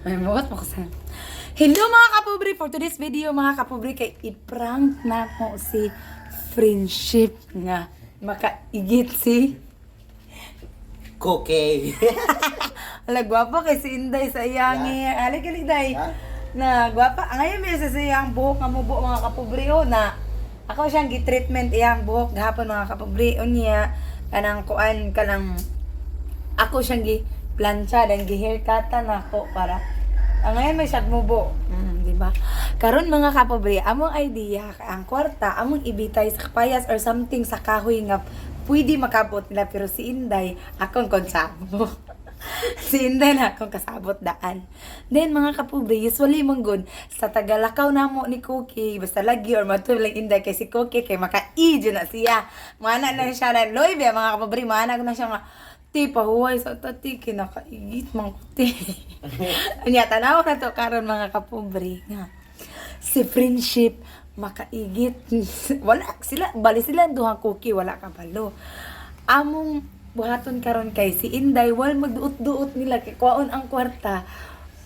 May muot mo ko sa. Hello, mga kapobre! For today's video, mga kapobre, kay i-prank na ko si Friendship nga makaigit si Cookie. Ala, gwapa kay si Inday sa iyang yeah. Ali kali day. Ha? Na gwapa. Ngayon may sa iyang buhok nga mubo, mga kapobre, oh, na ako siyang gi-treatment iyang buhok gahapon, mga kapobre, unya kanang kuan kanang ako siyang gi plancha dan gi haircutan ako para ang ngayon may siyag mubo. Di ba? Karon, mga kapobre, among idea ang kwarta among ibitay sa kapayas or something sa kahoy nga pwede makabot nila, pero si Inday akong konsabo. Si Inday na akong kasabot daan. Then, mga kapobre, usually mong good sa tagalakaw namo ni Cookie, basta lagi or matuloy lang Inday kay si Cookie kay maka-i na siya. Mana na siya na loy ba, mga kapobre, mana na siya nga ti pahuway sa tati kinakaigit man ko ti. Anya tanaw na to karon, mga kapobre, nga si Friendship makaigit. Wala sila bali sila duha Cookie wala kabalo. Among buhaton karon kay si Inday wal magduot-duot nila kay kwaon ang kwarta.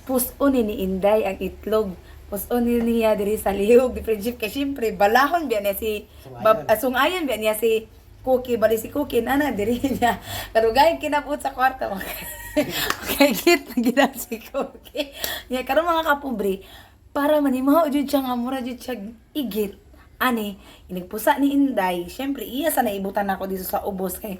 Puson ni Inday ang itlog. Puson ni niya diri sa lihog ni Friendship kay syempre balahon biya niya si Sungayon. Sungayon biya niya si Cookie, bali si Cookie nana diri niya. Karugay kinapot sa kwarto. Okay, kit na gina si Cookie. Nya karon, mga kapobre, para manimaho jud siya nga mura jud siya igit. Ani, inigpusa ni Inday, syempre iya sa naibutan ako dito sa ubos kay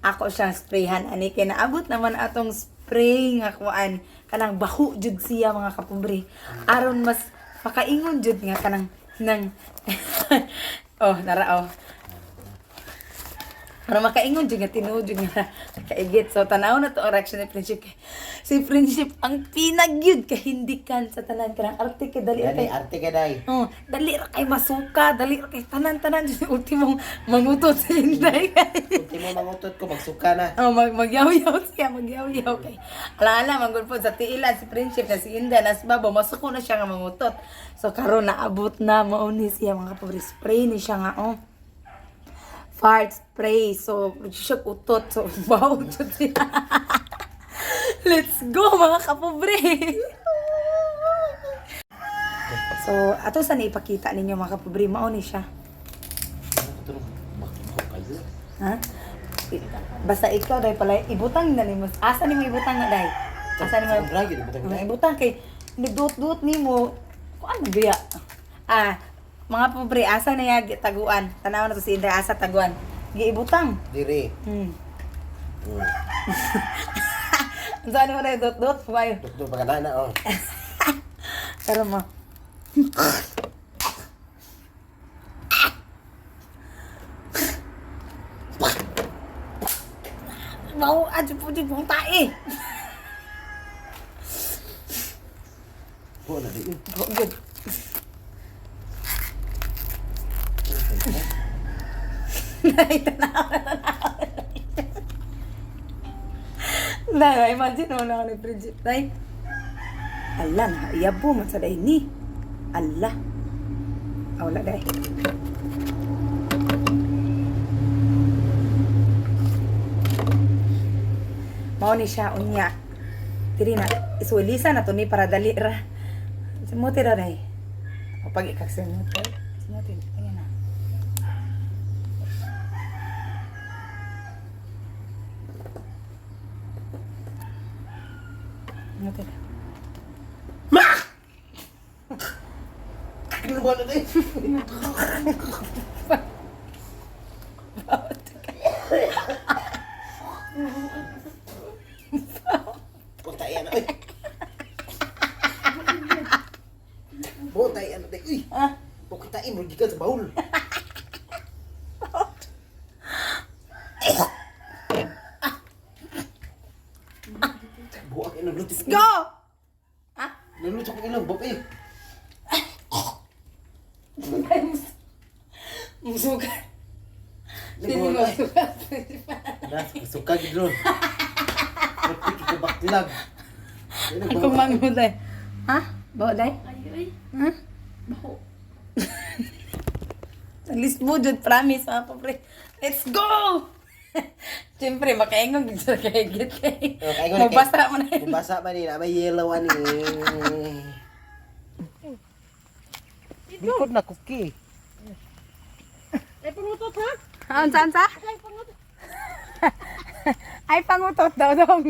ako siyang sprayhan ani kay naabot naman atong spray nga kuan kanang baho jud siya, mga kapobre. Aron mas makaingon jud nga kanang nang oh nara oh. Para makaingon jud nga tinuod jud nga kaigit. So tanaw na to ang reaction ni Friendship. Si Friendship ang pinagyud kahindikan sa tanan kanang arte kay dali ra Dali, kay arte ka day. Oh, dali ra kay masuka, dali ra kay tanan-tanan jud ultimong mangutot si Inday. Ultimo mangutot ko, magsuka na. Oh, magyaw-yaw siya, magyaw-yaw kay. Ala-ala manggol po sa tiilan si Friendship na si Inday nas babo masuko na siya nga mangutot. So karon naabot na mao ni siya, mga kapobre, spray ni siya nga oh. Fart spray. So, siya utot. So, wow, jud siya. Let's go, mga kapobre! So, ato sa ipakita ninyo, mga kapobre, mao ni siya. Kayo. Ha? Basta ikaw dai pala ibutang na nimo. Asa nimo ibutang na dai? Asa nimo? Sa brag, ibutang Mga na. ibutang kay nagduot-duot nimo. Kuan biya. Ah, mga pobre, asa na ya taguan? Tanaw na to si Indra asa taguan. Giibutang. Dire. Unsa mo na duot-duot bayo? Doktor pagkana oh. Pero mo. Mau aja po di buong tae. Po na di. Oh, good. Nay, tanaw na tanaw. Nay, imagine mo na ako ni Bridget. Nay, ala na, iyabo man sa day ni. Ala. Ah, wala day. Mao ni siya unya. Diri na, isulisan na to ni para dali ra. Simuti ra day. O pag ikagsimuti. Simuti. Ayan na. Simuti na. Ma! Ano ba na di? Punta yan oy. Punta yan na uy. Ah, Pukitain mo gikan sa baul. Buak ilang luto. Go! Ah? Naluto ko ilang babe. Musuka. Sino masuka? Suka gid ron. Pati ko baklag. Ako manguday. Ha? Bawa day? Ay, ay. Ha? Baho. At least mo, jud, promise, mga pobre. Let's go! Siyempre, makaingong gid sa kaigit kay. Oh, kaingon na kay- Mabasa mo na yun. Mubasa man ni na may yellow ani. Likod na cookie. Ay, pangutot ha? Ah, unsa unsa? Ay, pangutot. Ay pangutot daw dong.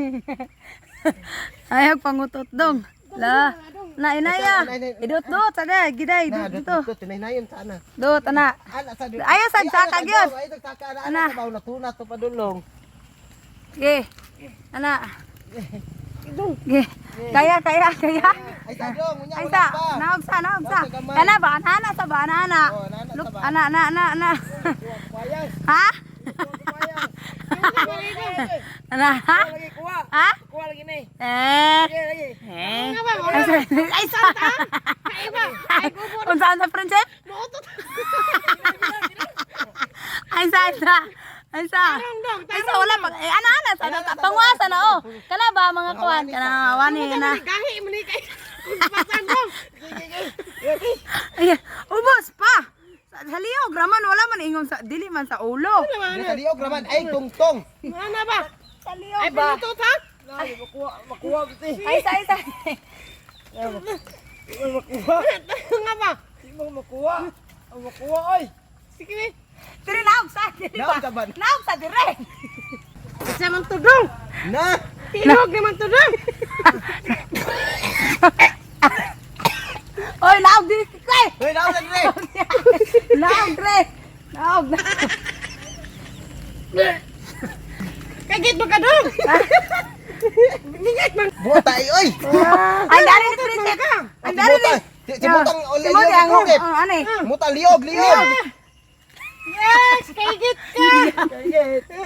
Ay pangutot dong. La. Na inaya. Idot-dot sada giday Na, dot dito. dito tinaynayon sa ana. Dot ana. Ana sa Ayaw sad saka gyud. Ay saka ana Ana. ana sa bawl na tuna to padulong. Ge. Ana. Ge. Kaya kaya kaya. Ay sa dong, unya Ay wala sa, pa. naog sa, naog sa. Naog sa gamay. Kana ba ana sa ba ana. Oh, ana sa Look, ba. ana ana ana ana. Payas. Ha? Ana ha? Lagi kuha. Ha? Kuha lagi ni. Eh. Lagi. Eh. Ay sa, ay sa. Unsa unsa friendship? Mautot. Ay sa, ay sa. Ay sa. Ay sa wala mag eh, ana ana sa ana pangwasa na oh. Kana ba mga kuan kana wani na. Gahi mo ni kay. Kung pasan dong. Ay, ubos pa. Sa liog raman wala man ingon sa dili man sa ulo. Di sa liog raman ay tungtong. Ano ba? Sa liog Ay, ba? pangutot ha? Makuha, makuha pati. Ay sa ay sa. Makuha. Nga ba? Di mo makuha. Ang makuha oy. Sige ni. Diri naog sa diri Naog ba? sa ba? Naog sa dire. Sa man tudong. Na. Tinog naman tudong. Oy, naog diri kay. Hoy, naog na dire. Naog dire. Naog. Kagit mo ka dong. Ningit man. Buta ay oy. Ang dali ni prinsip. Ang dali ni. Si butang Si Muti ang liog. ang ano eh. Muta liog, liog. Yes, kaigit ka.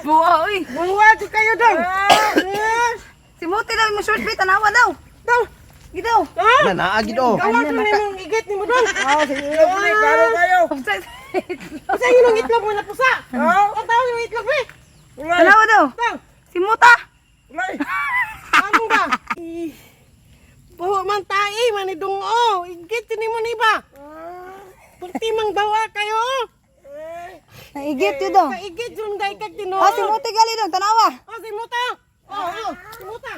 Buo oy. Buwa ko kayo dong. Yes. Si Muti daw mo short bit tanawa daw. Daw. Gidaw. Ha? Na naagi do. Gawa ko nimong igit nimo dong. Ah, sige, klaro kayo. Usa imong itlog mo na pusa. Ang tawag imong itlog be. Tanawa daw. Daw. Si Muta. Ano ba? Buho man tae, manidong o. Igit ni mo ni ba? Pulti mang bawa kayo. oh. Naigit yun daw. Kaigit jud dai kag tinuod. Oh, si Muti gali daw tanawa. Oh, si Muta. Oh, oh, si Muta.